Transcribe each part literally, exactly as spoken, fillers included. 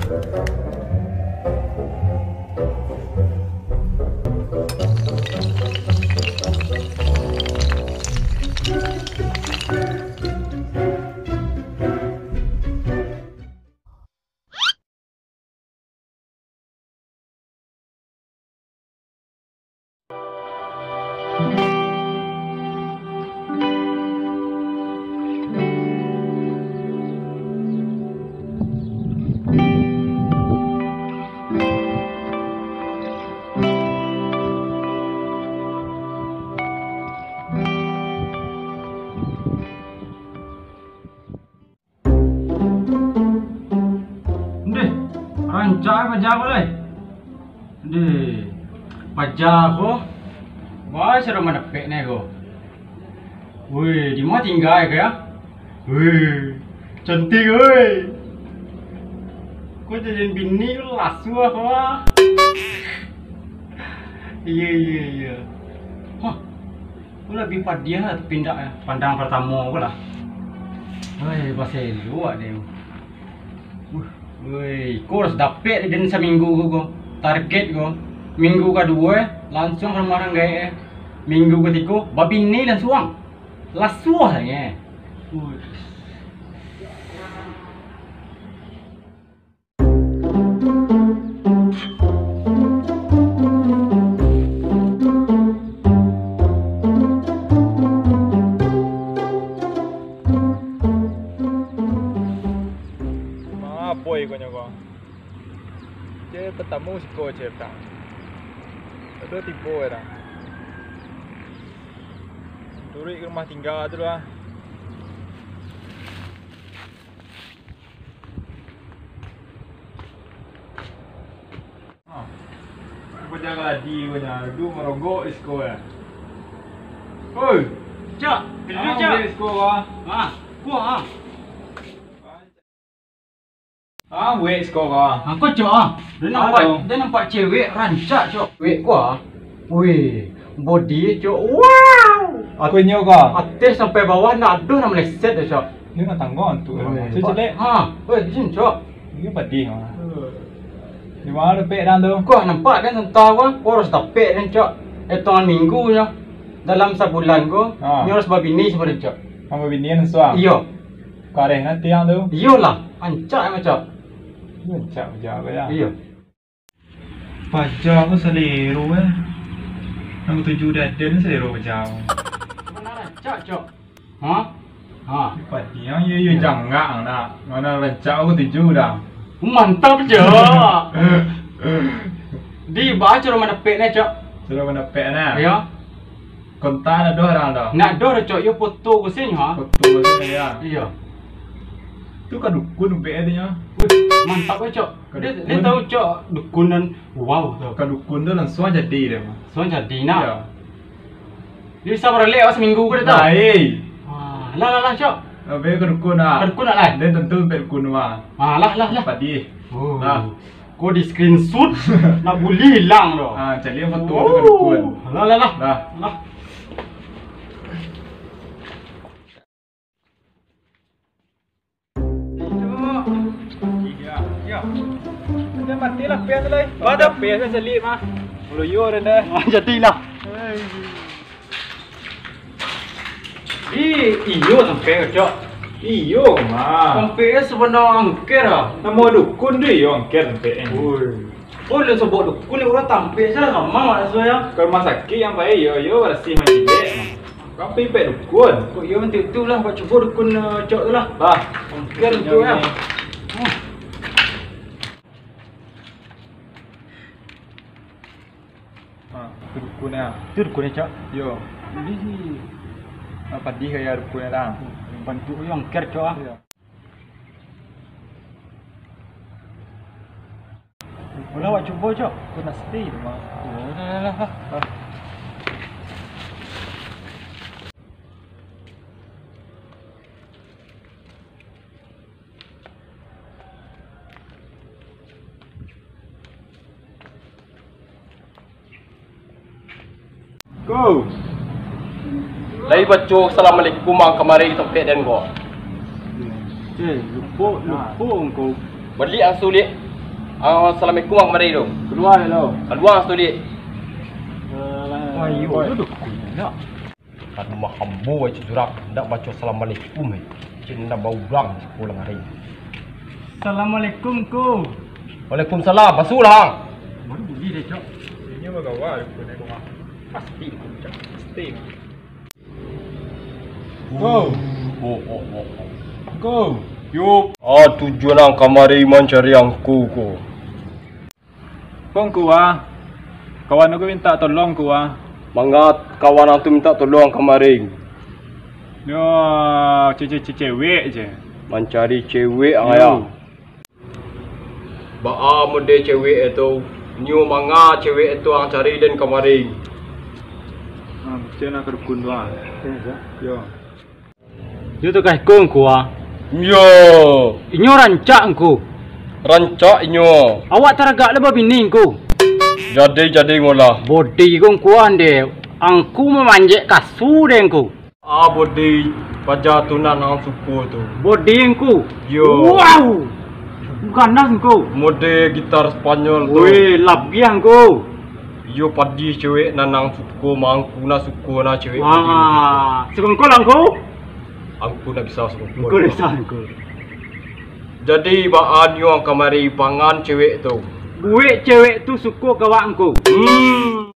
Ndeh, rancak paja ko lai. Ndeh, paja ko. Wah, sudah mandapek ne ko. Weh, di ma tingga ko yo? Weh, cantik weh. Ko jadi bini ko lasuah ko ah. Iyo, iyo, iyo. Hah, Ko labiah padiah lah pindah pandang partamo ko lah. Woi, baselok deh. Woi, ko harus dapek den saminggu ko, ko. Target ko. Minggu kaduo, lansuang ka rumah urang gaek. Minggu katigo, babini lansuang. Lasuah lai. Woi. Mangapoi ko nyo ko? Cek pertamo siko cek tak. Ado tibo dah. Turuik ka rumah tingga tu lah. Apa jaga ladi ko nya? Duduak marogok di siko ya. Oi. Cok, duduk, Cok. Di siko ah. Ah, kuah ah. Ah, wek siko ah. Angko, Cok ah. Dia nampak, dia nampak cewek rancak, Cok. Wek kuah. Wih, body, Cok. Wow. Aku inyo ko. Ateh sampai bawah ndak ado nan meleset, Cok. Dia nak tangguang tu. Weh, cek, cek, lek. Ha, weh, di sini, Cok. Ini padih, ha. Di ma dapek dan tu? Ko nampak kan, entah ko, ko harus dapek dan, Cok. Etongan minggu nyo. Dalam sabulan ko, ha, nyo harus babini samo den, Cok. Mau babini kan suang? Iyo. Kareh nanti yang tu? Iyolah, rancak emang, Cok. Rancak aja, ya. Iyo. Paja ko salero, eh. Nan katuju daden salero paja ko. Bana rancak, Cok. Ha? Ha. Padiang, iyo, iyo, jangak nak. Mano rancak ko katuju dah. Mantap, Cok. Di, baa caro mandapek ne, Cok? Caro mandapek ne? Iyo. Kontak ndak ado urang dah. Ndak ado dah, Cok. Iyo foto ko sin, ha? Foto ko sin, ya. Iyo. Tu ka dukun ubek dia nyo. Wih, mantap, Cok. Dia, dia tahu, Cok, dukun nan wow tu. Ka dukun tu lansuang jadi dia mah. Lansuang jadi nak. Iyo. Dia bisa baralek awak saminggu ko dia tahu. Lain. Ah, lah, lah, lah, Cok. Abih ka dukun ah. Ka dukun nak lah. Dia tentu sampai dukun mah. Ah, lah, lah, lah. Padih. Oh. Lah. Ko di screenshot, nak bulih hilang tu. Ah, cari yang foto tu ka dukun. Lah, lah, lah. Lah. Lah. Iyo. Iyo. Dah mati lah pia tu lai. Pada pia kan selik mah. Meluyo dah dah. Ah, jadilah. Ih, iyo sampai, Cok. Iyo mah. Sampai sabana angker ah. Namo dukun tu iyo angker sampai. Oi. Oh, lah sobok dukun ni urang tampek salah sama maksudnya. Ka rumah sakik yang baik, iyo, iyo, barasih manjijik. Kan pipek dukun. Kok iyo, nanti tu lah, buat cubo dukun, eh, Cok tu lah. Bah. Mungkin tu lah. Ha, tu dukun ya. Tu dukun ya, Cok. Yo. Jadi, apa di gaya dukun ya, dah? Bantuk yo angker, Cok, ah. Yo. Ulah awak cubo, Cok. Aku nak stay tu, Mak. Oh, dah, dah, dah, dah. Ah. Ko. Lai baco assalamualaikum ang kamari di tampek den ko. Eh, lupo, lupo angkau. Baliak ang sulik. Ah, assalamualaikum, Bang Kamari tu. Kalua lo. Kalua, Sitodik. Ayo, duduk. Kan rumah ambo, ai, Cik Surak, ndak baco assalamualaikum, ai. Cik, ndak baurang pulang hari. Assalamualaikum, Ko. Waalaikumsalam, masuaklah. Baru bunyi deh, Cok. Inyo bagawa, Ko, naik rumah. Pasti, Ko, Cok. Pasti. Ko. Oh, oh, oh, oh. Ko. Yo. Ah, tujuan ang kamari mancari angku, Ko. Ko, Ngku, ah. Kawan aku mintak tolong, Ngku, ah. Manga kawan ang tu mintak tolong kamari? Yo, ce-, ce-, ce-, cewek je. Mancari cewek ang, yo. Baa model cewek tu? Nyo manga cewek tu ang cari den kamari? Ah, cek nak ka dukun tu, ah. Yo. Yo tu ka iko, Ngku, ah. Yo. Inyo rancak, Ngku. Rancak inyo. Awak taragak lah babini, Ngku. Jadi, jadi ngolah. Bodi ko, Ngku, ah, ndeh. Angku mamanjek kasu deh, Ngku. Ah, bodi paja tu nan ang suko tu. Bodi, Ngku. Yo. Wow. Ganas, Ngku. Mode gitar Spanyol tu. Weh, labiah, Ngku. Iyo, padi cewek nan ang suko, ma angku nah suko nah cewek padi. Ah, sungkul angku? Angku ndak bisa sungkul. Angku bisa, angku. Jadi, baa nyo ang kamari pangan cewek tu? Buek cewek tu suko ka awak angku. Hmm.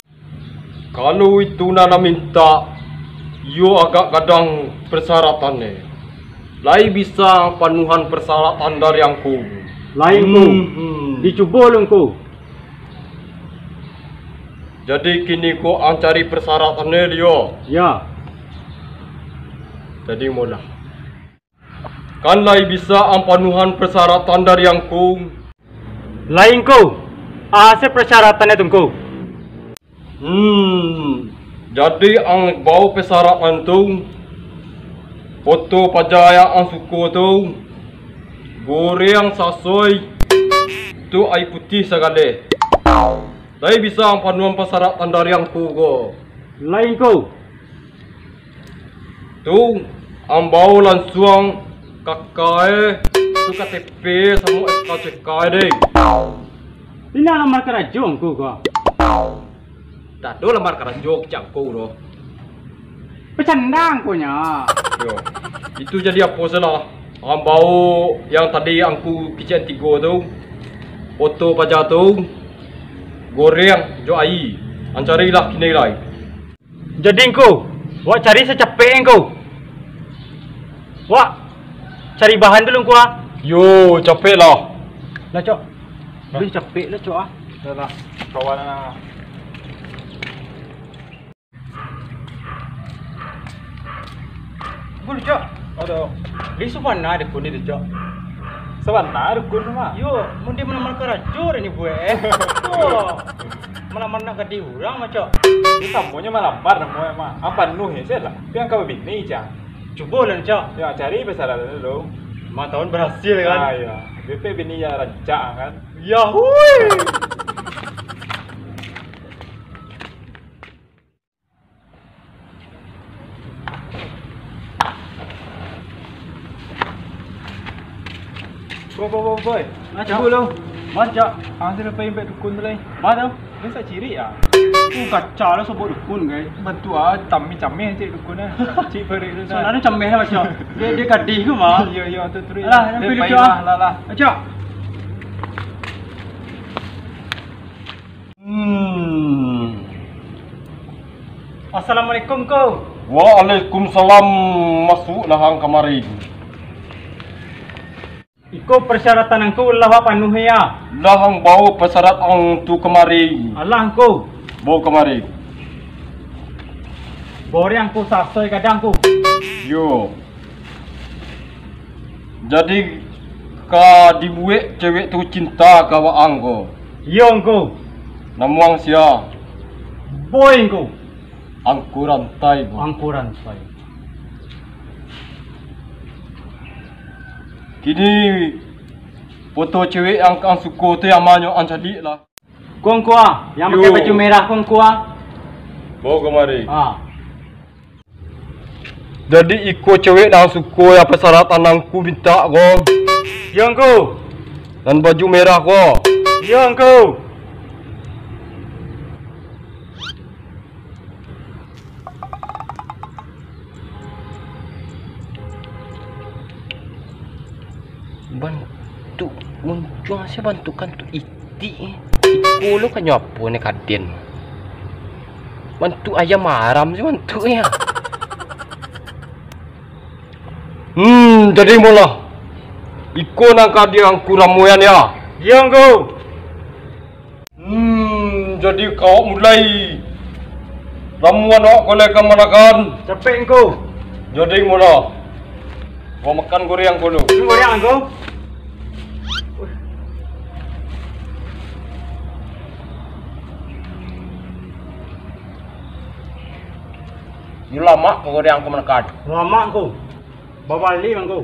Kalau itu nan ang mintak, iyo agak gadang persyaratannya. Lai bisa panuhan persyaratan dari angku? Lai, angku. Hmm, hmm. Dicubo lo, angku. Jadi, kini ko ang cari persyaratannya, Lio? Ya. Jadi, molah. Kan lai bisa ang panuhan persyaratan dari angku? Lai, angku. Asa persyaratannya tu, angku? Hmm, jadi ang bao persyaratan tu, foto paja yang ang suko tu, goreng sasoi, tu aia putiah sagaleh. Lai bisa ang panuhan pasarak tandariang tu ko? Lai ko. Tu, ang bao lansuang ka kae, tu K T P samo S K C K deh. Ina lamar karajo angku ko? Dak ado lamar karajo kecek angku doh. Pacandang ko nyo. Yo. Itu jadi apo salah? Ang bao yang tadi angku kicek tigo tu, oto paja tu, goreng jo aia. Ang carilah kini lai. Jadi angku, wak cari sacapek angku. Wak cari bahan dulu angku ah. Yo, capeklah. Lah, Cok. Lah. Bih capek lah, Cok ah. Dah lah, kawan ah. Dukun, Cok. Aduh. Di sabana dukun ni, Cok. Sabana dukun tu mah. Yo, mun di malamar karajo ni buek. Tuh. Malamar nak gadih urang mah, Cok. Ni samonyo malamar namonyo mah. Ang panuah se lah. Tapi ang ka babini, Cang. Cubo lah, Cok. Yo, cari pasaran dulu. Lima tahun berhasil kan? Ah, iyo. Bini yang rancak kan. Yahui. Boy, boy, boy, boy. Macam? Tunggu lu. Macam? Ang sudah pai impek dukun tu lai. Mana? Dia sak cirik ah. Uh, kacau lah sobok dukun, guys. Bantu ah, cameh-cameh cik dukun eh. Cik parik tu. Sebenarnya cameh lah macam. Dia, dia gadih ke mah? Iya, iya, tu terus. Alah, dia pai lah, lah, lah. Macam? Hmm. Assalamualaikum, Ko. Waalaikumsalam. Masuaklah ang kamari. Iko persyaratan angku lah wak panuahi, ya. Lah ang bao pasarat ang tu kamari. Alah angku. Bao kamari. Bori angku sasoi gadang ku. Yo. Jadi, ka dibuek cewek tu cinta ka waang ko? Iyo, Ngku. Namuang sia? Boy, Ngku. Angku Rantai, Boy. Angku Rantai. Kini, foto cewek yang ang suko tu yang manyo ang caliak lah. Ko Ngku ah, yang pakai baju merah ko Ngku ah. Bao kamari. Ah. Jadi iko cewek nan suko yang pasarat nan angku mintak ko? Yo Ngku. Nan baju merah ko? Iyo, Angku. Bantuak muncuang se bantuak kantuak itik ni. Iko lo kanyo apo ni kaden? Bantuak ayam aram se bantuak ni, ah. Hmm, jadi molah. Iko nan ka di Angku ramuan, ya? Iyo, Angku. Hmm, jadi kawak mulai. Ramuan awak ko lai kamanakan? Capek, Angku. Jadi molah. Kau makan goreang ko lu. Ini goreang, Angku. Yo lamak ko goreang ko manakan. Lamak, Angku. Babali, Angku.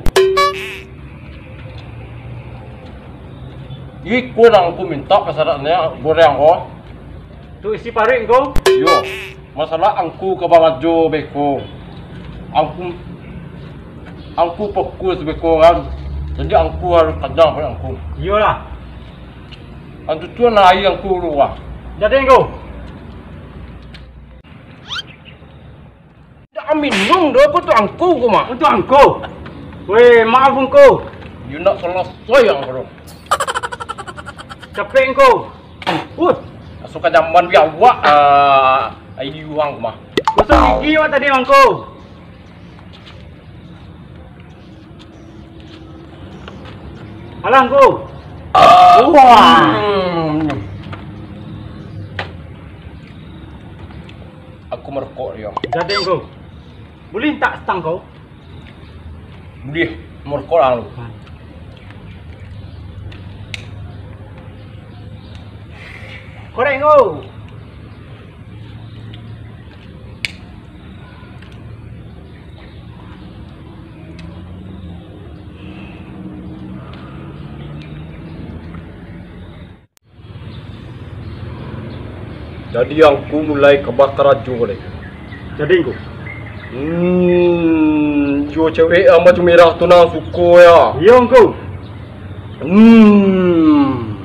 Iko nan Angku mintak pasaratannyo goreang ko. Tu isi paruik, Angku. Iyo. Masalah Angku ka barajo beko. Angku, Angku fokus beko kan. Jadi Angku harus kanyang paruik Angku. Iyolah. Antu tu nan aia Angku luah. Jadi, Angku. Dak minum doh, apo tu Angku ko mah? Untuak Angku. Weh, maaf Angku. Yo nak salasai Angku tu. Capek Angku. Uh. Masuk ka jamban bi awak, ah, ai yuang ko mah. Gosok gigi awak tadi Angku. Alah Angku. Wah. Hmm. Aku merokok yo. Jadi Angku. Buliah tak stang kau? Buliah, merokok lah lu. Korek Angku. Jadi Angku mulai ka bakarajo lai. Jadi Angku. Hmm, jo cewek yang baju merah tu nan suko ya. Iyo Angku. Hmm.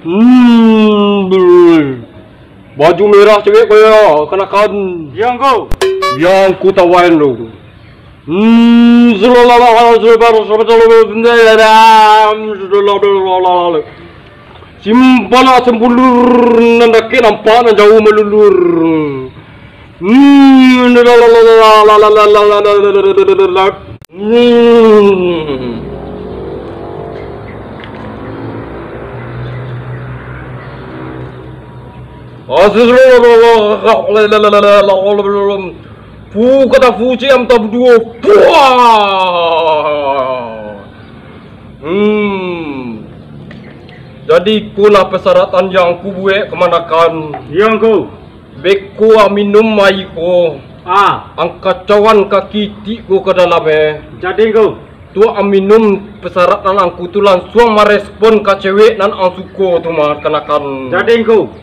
Hmm, beuh. Baju merah cewek ko yo, kanakan. Iyo Angku. Yo Angku tawan tu. Hmm, simpan lah sembulur nan dakek nampak, nan jauah malulur. Hmm. Fu kata fu ciam tabuduo. Puah. Hmm. Jadi ikolah persyaratan yang kubuek kamanakan. Iyo Angku. Beko ang minum aia ko. Ah. Ang kacokan kaki itik ko ka dalam e. Jadi Angku. Tu ang minum, persyaratan angku tu lansuang marespon ka cewek nan ang suko tu mah kanakan. Jadi Angku.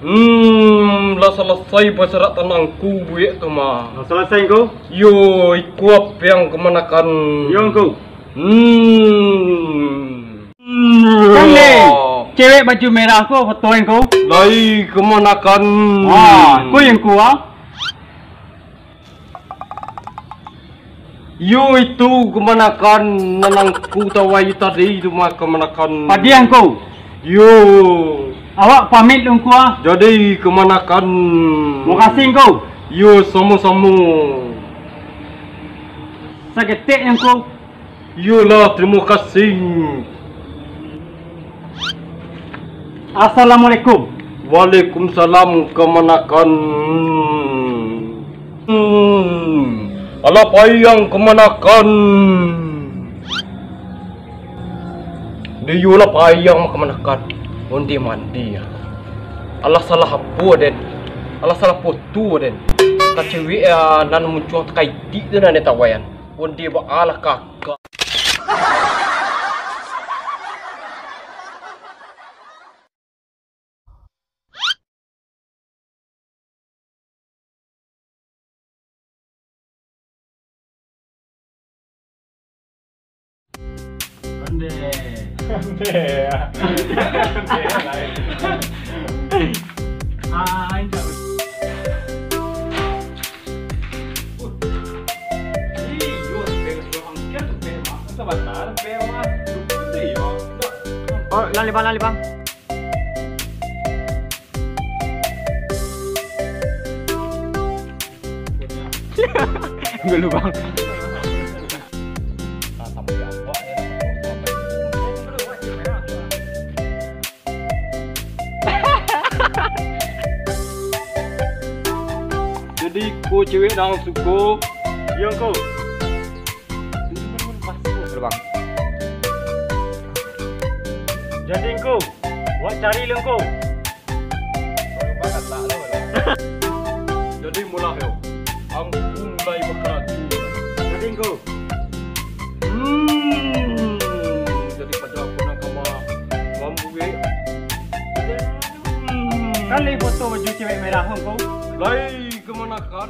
Hmm, lah salasai persyaratan angku buek tu mah. Lah salasai Angku? Yo, iko apo yang kamanakan. Yo Angku. Hmm. Kan deh, cewek baju merah ko foto Angku. Lai kamanakan. Ah, ko yang ku ah. Yo itu kamanakan nan angku tawai tadi tu mah kamanakan. Padiah Angku. Yo. Awak pamit dulu Angku ah. Jadi kamanakan. Makasih Angku. Yo, samo-samo. Saketek Angku. Iyolah, tarimo kasih. Assalamualaikum. Waalaikumsalam, kamanakan. Hmm. Alah payah kamanakan. Diyo lah payah kamanakan. Onde mande. Alah salah apo den? Alah salah foto den? Ka cewek, ah, nan muncuang takaitik tu nan den tawaian. Onde baalah kakak. Deh. Deh, ya. Deh, lain. Ah, injak. Oh. Ih, yo, beng suruh angkian tu, beng, Mak. Sabantar, beng, Mak. Lupa tu, yo. Oh, lali, Bang, lali, Bang. Dulu, Bang. Jadi, ko cewek nan suko. Iyo, ko. Dulu, Bang. Jadi, ko, wak cari lo, ko. Jadi, mulah yo. Ambo mulai bakarajo. Jadi, ko. Hmm, jadi paja ko nan ka ma-, mambuek. Hmm. Kan lai foto baju cewek merah, ko. Lai kamanakan.